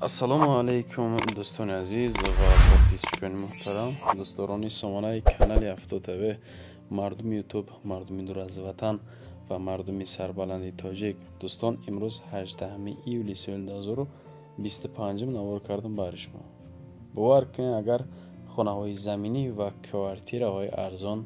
Ассалому алайкум, дӯстони азиз ва подписчикони муҳтарам, дӯстдорони сомонаи канали Авто ТВ, мардуми Ютуб, мардуми дур аз ватан ва мардуми сарбаланди тоҷик. Дӯстон, имрӯз 18 июли соли 2025 навор кардам барои шумо. Бовар кунед, агар хонаҳои заминӣ ва квартираҳои арзон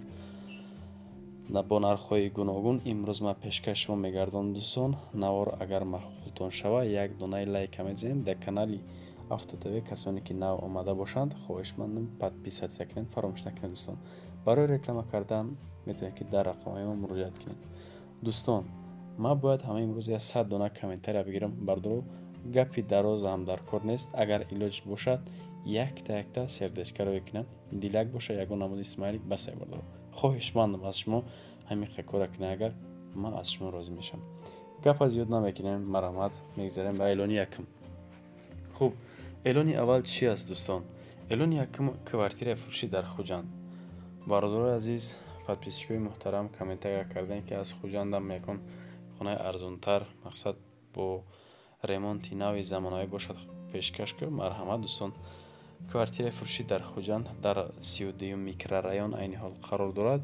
бо нархҳои гуногун имрӯз ман пешкаш шумо мегардонам. Дӯстон, навор агар маъқултон шава, як донаи лайка мезанед. Дар канали Авто ТВ касоне ки нав омада бошанд, хоҳишмандам, подписаться кунед, фаромӯш накунед. Дӯстон, барои реклама кардан метавонед, ки дар рақамҳои мо муроҷиат кунед. Дӯстон, ман бояд ҳама имрӯз як 100 дона комментария бигирам. Бардоро, гапи дарозам дар кор нест. Агар илоҷ бошад, якта якта сердечкаро мекунам, дилак боша, ягон намуди смайлик басай. Бардоро, хоҳишмандам аз шумо, ҳамин кора кунед, агар ман аз шумо розӣ мешавам. Гапа зиёд намекунем, марҳамат, мегзарем ба эълони якум. Хуб, эълони аввал чи аст, дӯстон? Эълони якум: квартираи фурӯшӣ дар Хуҷанд. Бародарои азиз, подписчикои муҳтарам комментария кардем, ки аз Хуҷандам ягон хонаи арзонтар, мақсад, бо ремонти нави замонавӣ бошад, пешкаш кун. Марҳамат, дӯстон, квартираи фурӯшӣ дар Хуҷанд, дар 32-юм микрорайон айни ҳол қарор дорад.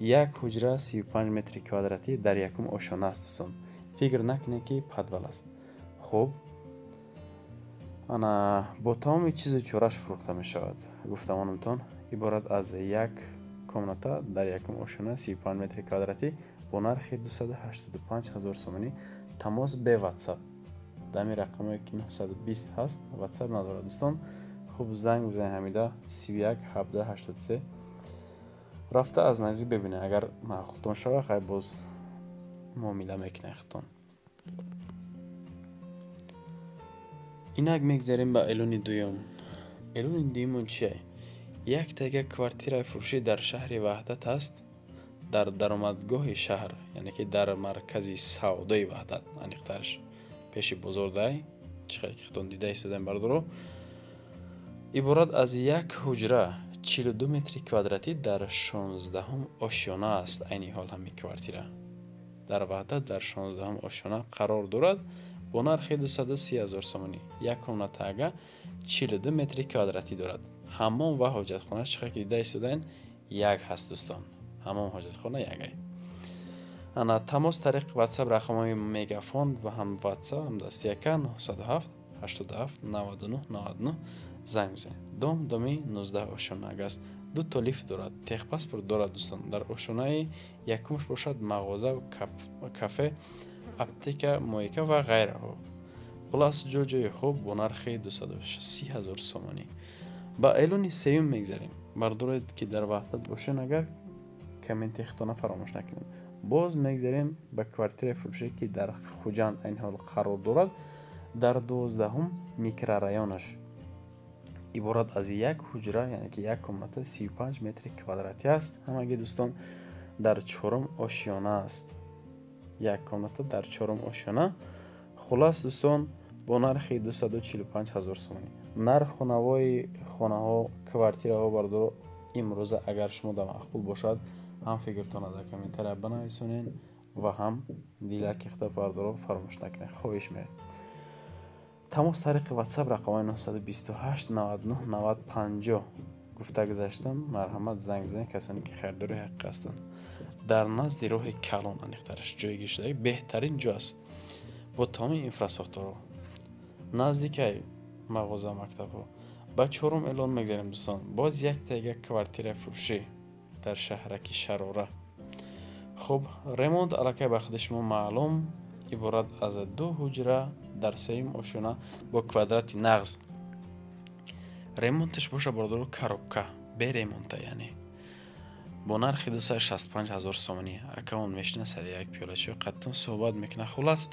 Як ҳуҷра, 35 метри квадратӣ, дар якум ошёна аст. Дӯстон, фикр накунед, ки подвал аст. Хуб, ана бо тамоми чизу чораш фурӯхта мешавад. Гуфтамонамтон, иборат аз як комната дар якум ошёна, 35 метри квадратӣ, бо нархи 285 ҳазор сомонӣ. Тамос бе Ватсап, дами рақамое ки 920 ҳаст, Ватсап надорад. Дӯстон, хуб, занг бизанед ҳамида 31 17 83, рафта аз наздик бибинед. Агар маъқултон шава, хай, боз муомила мекунед худтон. Инак мегзарем ба эълони дуюм. Эълони дуюмон чие? Як тага квартираи фурӯшӣ дар шаҳри Ваҳдат аст, дар даромадгоҳи шаҳр, яъне ки дар маркази савдои Ваҳдат, аниқтараш пеши бозордай, чӣ хеле ки худтон дида истодаем, бардоро. Иборат аз як ҳуҷра, 42 метри квадратӣ, дар 16-ҳум ошёна аст. Айни ҳол ҳамин квартира дар Ваҳдат, дар 16-ҳум ошёна қарор дорад, бо нархи 230 ҳазор сомонӣ. Як комнатага, 42 метри квадратӣ дорад. Ҳаммом ва ҳоҷатхона, чӣ хел ки дида истодаен, як ҳаст. Дӯстон, ҳаммом, ҳоҷатхона якай. Ана тамос тариқи Ватсап, рақамҳои Мегафон ва ҳам Ватсап, ҳам дастияка 907 87 99 99 занг бизанед. Дом доми 19 ошёнаг аст, дуто лифт дорад, техпаспорт дорад. Дӯстон, дар ошёнаи якумш бошад мағоза, кафе, аптека, мойка ва ғайраҳо. Хулас, ҷо ҷои хуб бо нархи 230 ҳазор сомонӣ. Ба эълони сеюм мегзарем. Бардоред, ки дар Ваҳдат бошен, агар комменти худтона фаромӯш накунед. Боз мегзарем ба квартираи фурӯшӣ, ки дар Хуҷанд айни ҳол қарор дорад, дар 12-ҳум микрорайонаш. Иборат аз як ҳуҷра, яъне ки як комната, 35 метри квадратӣ аст ҳамагӣ. Дӯстон, дар чорум ошёна аст, як комната дар чорум ошёна. Хулас, дӯстон, бо нархи 245 ҳазор сомонӣ. Нарху навои хонаҳо, квартираҳо, бардоро, имрӯза агар шумо да маъқул бошад, ҳам фикртона дар комментария банависонед ва ҳам дилаки худа, бардоро, фаромӯш накунед, хоҳиш меред. Тамос тариқи Ватсап, рақамҳои 928 99 90 50 гуфта гузаштам. Марҳамат, занг бизанед, касоне ки харидори ҳақиқӣ ҳастанд. Дар назди роҳи калон, аниқтараш, ҷойгир шуда, беҳтарин ҷо аст, бо тамоми инфрасохторҳо, наздикай мағоза, мактабҳо. Ба чорум эълон мегзарем, дӯстон. Боз як тайга квартираи фурӯшӣ дар шаҳраки Шарора. Хуб, ремонт аллакай ба худи шумо маълум. Иборат аз ду ҳуҷра дар сеюм ошёна бо квадрати нағз. Ремонташ боша, бардоро, коробка, бе ремонта, яъне бо нархи 265 ҳазор сомонӣ. Акамон мешина, сари як пиёлачои қаттон суҳбат мекунад. Хулас,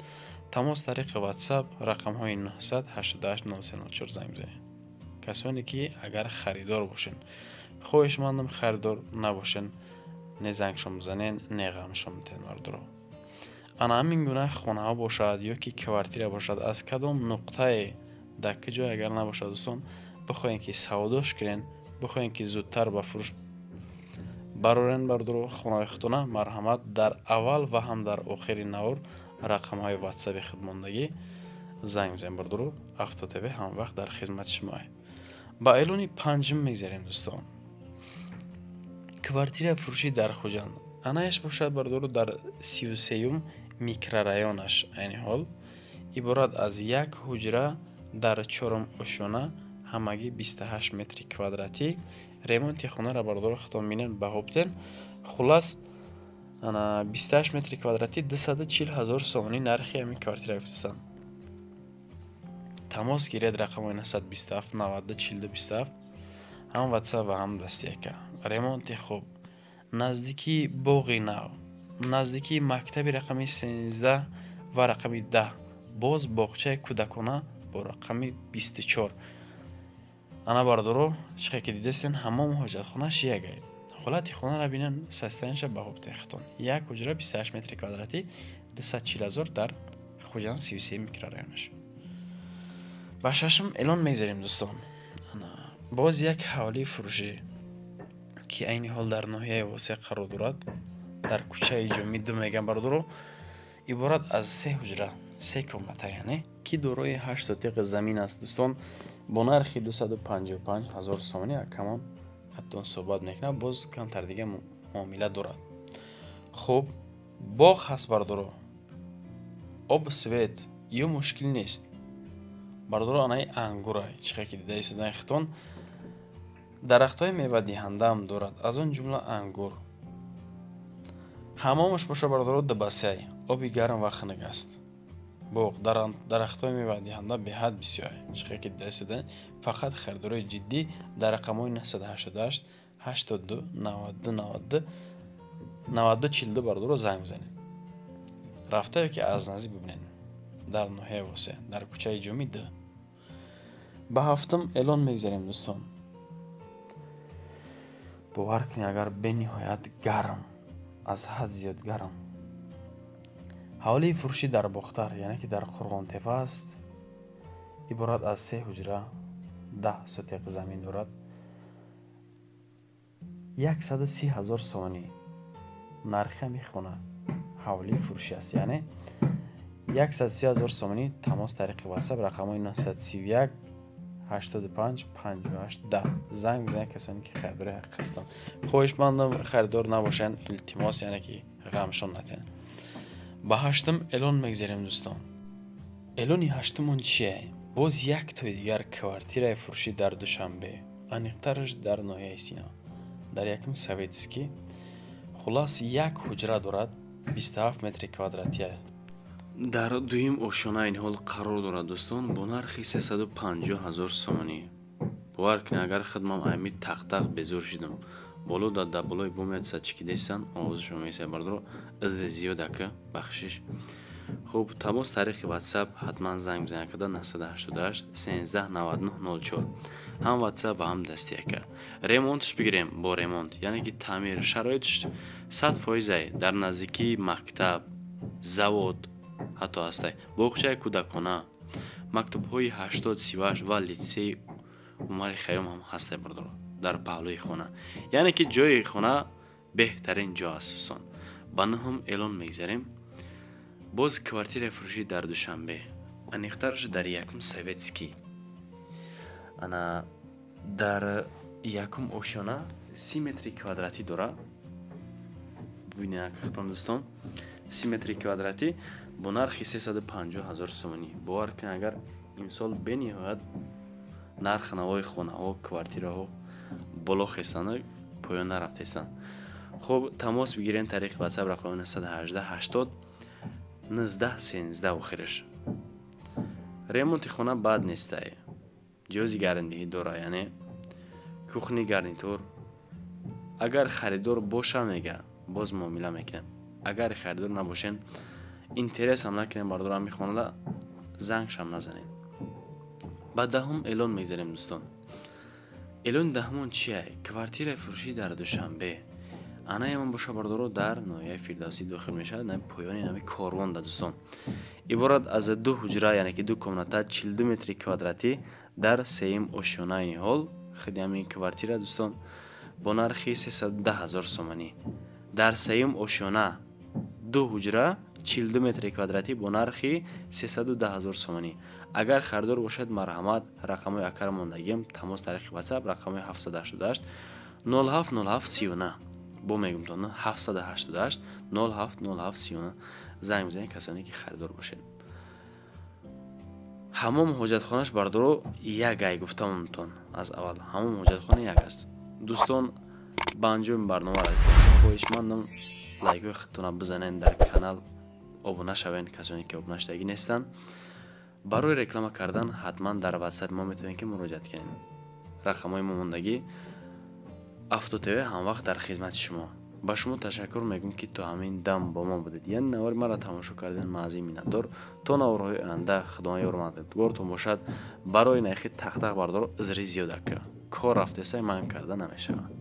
тамос тариқи Ватсап, рақамҳои 988 9304 занг бизанед, касоне ки агар харидор бошен. Хоҳишмандам, харидор набошен, не зангшон бизанен, не ғамшон битен. Бардоро, ана ҳамин гуна хонаҳо бошад ё ки квартира бошад, аз кадом нуқтае, дар ки ҷой агар набошад, дӯстон, бихоҳем ки савдош кунен, бихоҳем ки зудтар ба фурӯш барорен, бардоро, хонаҳои худтона, марҳамат, дар аввал ва ҳам дар охири навор рақамҳои Ватсаби худ мондагӣ. Занг бизанед, бародаро, Авто ТВ ҳамвақт дар хизмати шумоа. Ба эълони панҷум мегзарем, дӯстон. Квартира фурӯшӣ дар Хуҷанд. Анаяш бошад, бародаро, дар 33-юм микрорайонаш. Айни ҳол иборат аз як ҳуҷра дар чорум ошёна, ҳамагӣ 28 метри квадратӣ. Ремонти хонаро, бародаро, худтон бинед, баҳо биден. Хуллас, ана 28 метри квадратӣ, 240 ҳазор сомонӣ нархи ҳамин квартира гуфтастанд. Тамос гиред, рақамҳои 927 92 42 27, ҳам WhatsApp ва ҳам дастияка. Ремонти хуб, наздикии боғи нав, наздикии мактаби рақами 13 ва рақами 10, боз боғчаи кӯдакона бо рақами 24. Ана, бародаро, чӣ хел ки дидастен, ҳамом, ҳоҷатхонаш ягай. Ҳолати хонаро бинен, состояние ша баҳо биден худтон. Як ҳуҷра, 28 метри квадратӣ, 240 ҳазор, дар Хуҷанд, 33 микрорайонаш. Ба шашум эълон мегзарем, дӯстон. Боз як ҳавлии фурӯшӣ, ки айни ҳол дар ноҳияи Восеъ қарор дорад, дар кӯчаи Ҷомӣ ду меган, бародаро. Иборат аз се ҳуҷра, се комната, яъне ки дорои 8 сотиқ замин аст, дӯстон, бо нархи 255 ҳазор сомонӣ. Акамон ҳатто суҳбат мекунад, боз камтар дига муомила дорад. Хуб, боғ ҳаст, бародаро, об, свет ё мушкил нест, бародаро. Анаи ангура, чӣ хел ки дида истодаи худтон, дарахтҳои мевадиҳандаам дорад, аз он ҷумла ангур. Ҳамомаш боша, бародаро, дубасай, оби гарм ва хунук аст. Боғ, дарахтҳои мевадиҳанда беҳад бисёр, чӣ хел ки дида истодаед. Фақат харидорои ҷиддӣ дар рақамҳои 988 82 92 92 92 42, бародаро, занг бизанед, рафта ё ки аз наздик бибинед дар ноҳияи Восеъ, дар кӯчаи Ҷомӣ д. Ба ҳафтум эълон мегзарем, дӯстон. Бовар кунед, агар бениҳоят гарм, аз ҳад зиёд гарм. Ҳавлии фурӯшӣ дар Бохтар, яъне ки дар Қурғонтепа аст. Иборат аз се ҳуҷра, 10 сотиқ замин дорад, 130 ҳазор сомонӣ нархи ҳамин хона. Ҳавлии фурӯшӣ аст, яъне 130 ҳазор сомонӣ. Тамос тариқи WhatsApp, рақамҳои 931 85 58 10 занг бизанед, касоне ки харидори ҳақиқӣ ҳастанд. Хоҳишмандам, харидор набошанд, илтимос, яъне ки ғамшон натиҳанд. Ба ҳаштум эълон мегзарем, дӯстон. Эълони ҳаштумон чие? Боз як тои дигар квартираи фурӯшӣ дар Душанбе, аниқтараш дар ноҳияи Сино, дар якум Советский. Хуллас, як ҳуҷра дорад, 27 метри квадратия, дар дуюм ошёна айни ҳол қарор дорад, дӯстон, бо нархи 350 ҳазор сомонӣ. Бовар кунед, агар хидмам ами тақтақ безор шидам. Боло дар болои бом чикидестан, овозашон месай, бародаро, изли зиёд ака, бахшиш. Хуб, тамос тариқи WhatsApp, ҳатман занг бизанед када 988 13 99 04, ҳам WhatsApp ва ҳам дасти ака. Ремонтш бигирем, бо ремонт, яъне ки таъмир, шароитш 100%-ай. Дар наздикии мактаб, завод ҳатто ҳастай, боғчаи кӯдакона, мактабҳои 80 38 ва литсеи Умари Хайём ҳам ҳастай, бародаро, дар паҳлӯи хона. Яъне ки ҷои хона беҳтарин ҷо аст, дӯстон. Ба нӯҳум эълон мегзарем. Боз квартираи фурӯшӣ дар Душанбе, аниқтараш дар якум Советский. Ана дар якум ошёна, 30 метри квадратӣ дора. Бибинед, дӯстон, 30 метри квадратӣ бо нархи 350 ҳазор сомонӣ. Бовар кунед, агар имсол бениҳоят нарх навои хонаҳо, квартираҳо боло хестанд, поён нарафтестанд. Хуб, тамос бигирен тариқи WhatsApp, рақами 918 80 19 13 охираш. Ремонти хона бад нестай, ҷиҳози гармдиҳӣ дора, яъне кухни гарнитур. Агар харидор боша, мега, боз муомила мекунем. Агар харидор набошен, интерес ҳам накунем, бародаро, ҳами хонада зангшам назанем. Ба даҳум эълон мегзарем, дӯстон. Эълони даҳумон чия? Квартираи фурӯшӣ дар Душанбе. Анаямон боша, бародаро, дар ноҳияи Фирдавсӣ дохил мешавад, нами поёни нами Корвон да, дӯстон. Иборат аз ду ҳуҷра, яъне ки ду комната, 42 метри квадратӣ, дар сеюм ошёнаи ҳол худи ҳамин квартира, дӯстон, бо нархи 310 ҳазор сомонӣ. Дар сеюм ошёна, ду ҳуҷра. 42 метри квадратӣ бо нархи 310 000 сомонӣ. Агар харидор бошед, марҳамат, рақамҳои акара мондагиам, тамос тариқи WhatsApp, рақамҳои 788 07 07 39. Бо мегумтон, 788 07 07 39 занг бизанед, касоне ки харидор бошед. Ҳамом ҳоҷатхонаш, бардоро, як ай гуфтамтон аз аввал, ҳамом ҳоҷатхона як аст. Дӯстон, ба анҷоми барнома расидем. Хоҳишмандам, лайкҳои худтона бизанед, дар канал обуна шавед, касоне ки обуна шудагӣ нестанд. Барои реклама кардан ҳатман дар ватсапи мо метавонед ки муроҷиат кунед. Рақамҳои мо мондагӣ. Авто ТВ ҳамвақт дар хизмати шумо. Ба шумо ташаккур мегӯм, ки то ҳамин дам бо мо будед, яъне навори маро тамошо карден. Маъзии миннатдор. То наворҳои оянда Худованд ёру мададгортон бошад. Барои нархи тақтақ, бардоро, узри зиёд, ака, кор рафтесай, ман карда намешавад.